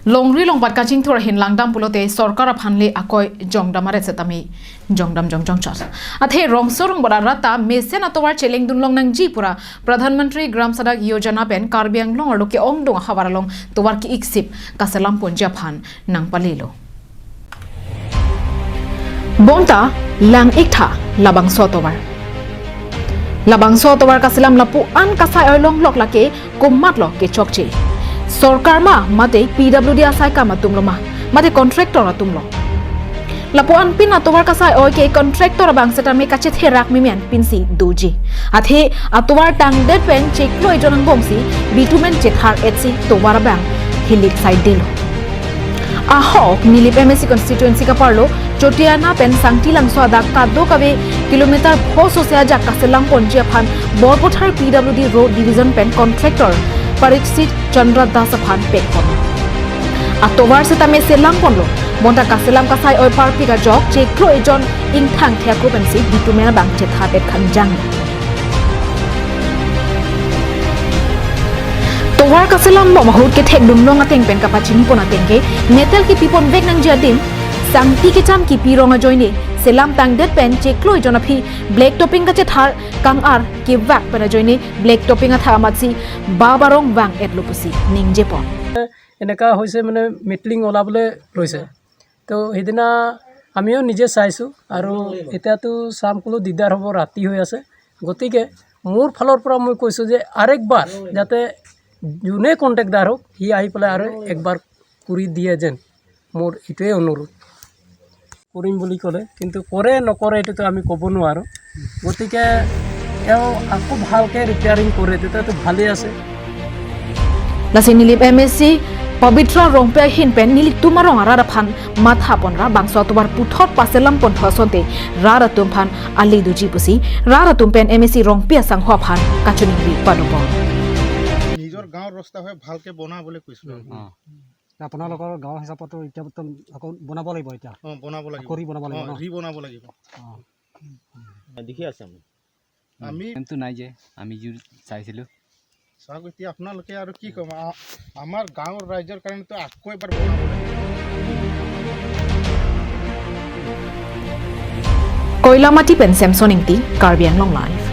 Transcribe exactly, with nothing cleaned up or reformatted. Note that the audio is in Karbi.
Longri longpat kachingthur ahin langdam pulote sorkar aphan le akoi jongdam aret setame jongdam jongjong chot. Athe rongso rongbot arat ta mesen atovar chelengdun longnangji pu ra Pradhan Mantri Gram Sadak Yojana pen Karbi Anglong arlo ke-ongdung ahavar along tovar ki-iksip kaselam ponji aphan nangpalelo. Bonta lang-iktha labangso atovar. Labangso atovar kaselam lapu-an kasai-oi longlok lake komatlo kechokche. Sorkar ma mate P W D asai kam atumlo ma mate contractor atumlo. Lapu-an pin atovar kasai-oi ke contractor abang setame kachetherak mimi an pinsi doji. Athe atovar tangdet pen chiklo ejon angbongsi bitumen chethar-etsi tovar abang hilik saidelo. Ahok Nilip M A C constituency kaparlo Chotiana pen Sangti Langso adak kadokave kilometer pho sose ajak kaselam ponji aphan Borpathar P W D Road Division pen contractor Parikshit Chandra Das aphan pekpon. Atovar setame selam ponlo, bonta kaselam kasai-oi parpik ajok chiklo ejon ingthangthe ako pensi bitumen abang chethar-et khangjang. Tovar kaselam bom ahut kethekdun long ateng pen kapachini pon ateng ke metel kipi ponvek nangji adim, sangti kecham kipi rong ajoine selam tangdet pen chiklo ejon aphi black topping kachethar kang-ar kevak pen ajoine black topping athak amatsi bap arong vang-etlo pusi ningje pon. এনেকা হৈছে মানে মেটেলিং ওলাবলৈ লৈছে। তো সেইদিনা আমিও নিজে চাইছোঁ আৰু এতিয়াতো চাম ক'লো দিগদাৰ হ'ব, ৰাতি হৈ আছে। গতিকে মোৰ ফালৰ পৰা মই কৈছোঁ যে আৰেকবাৰ যাতে যোনে কণ্ট্ৰেক্টদাৰ হওক, সি আহি পেলাই আৰু একবাৰ কৰি দিয়ে যেন, মোৰ এইটোৱে অনুৰোধ। কৰিম বুলি ক'লে, কিন্তু কৰে নকৰে এইটোতো আমি ক'ব নোৱাৰোঁ। গতিকে তেওঁ আকৌ ভালকৈ ৰিপেয়াৰিং কৰে তেতিয়াতো ভালেই আছে। Lasi Nilip M A C Pabitra Rongpi ahin pen nelitum arong arat aphan matha pon ra bangso atovar puthot paselam ponthu asonte rat atum aphan ale doji pusi rat atum pen M A C Rongpi asangho aphan kachiningri padopon. নিজৰ গাঁৱৰ ৰাস্তা হয়, ভালকে বনাবলৈ কৈছোঁ আৰু। আপোনালোকৰ গাঁৱৰ হিচাপতো এতিয়া বৰ্তমান আকৌ বনাব লাগিব এতিয়া? অ, বনাব লাগিব। কৰি বনাব লাগিব অ, ন? ৰিবনাব লাগিব। অ। দেখি আছে আমি। আমি টেণ্টটো নাই যে, আমি জোৰ চাইছিলোঁ। চাওক, এতিয়া আপোনালোকে আৰু কি ক'ম, আ-, আমাৰ গাঁৱৰ ৰাইজৰ কাৰণেতো আকৌ এবাৰ বনাব লাগিব। Koilamati pen Samson Ingti, Karbi Anglong Live.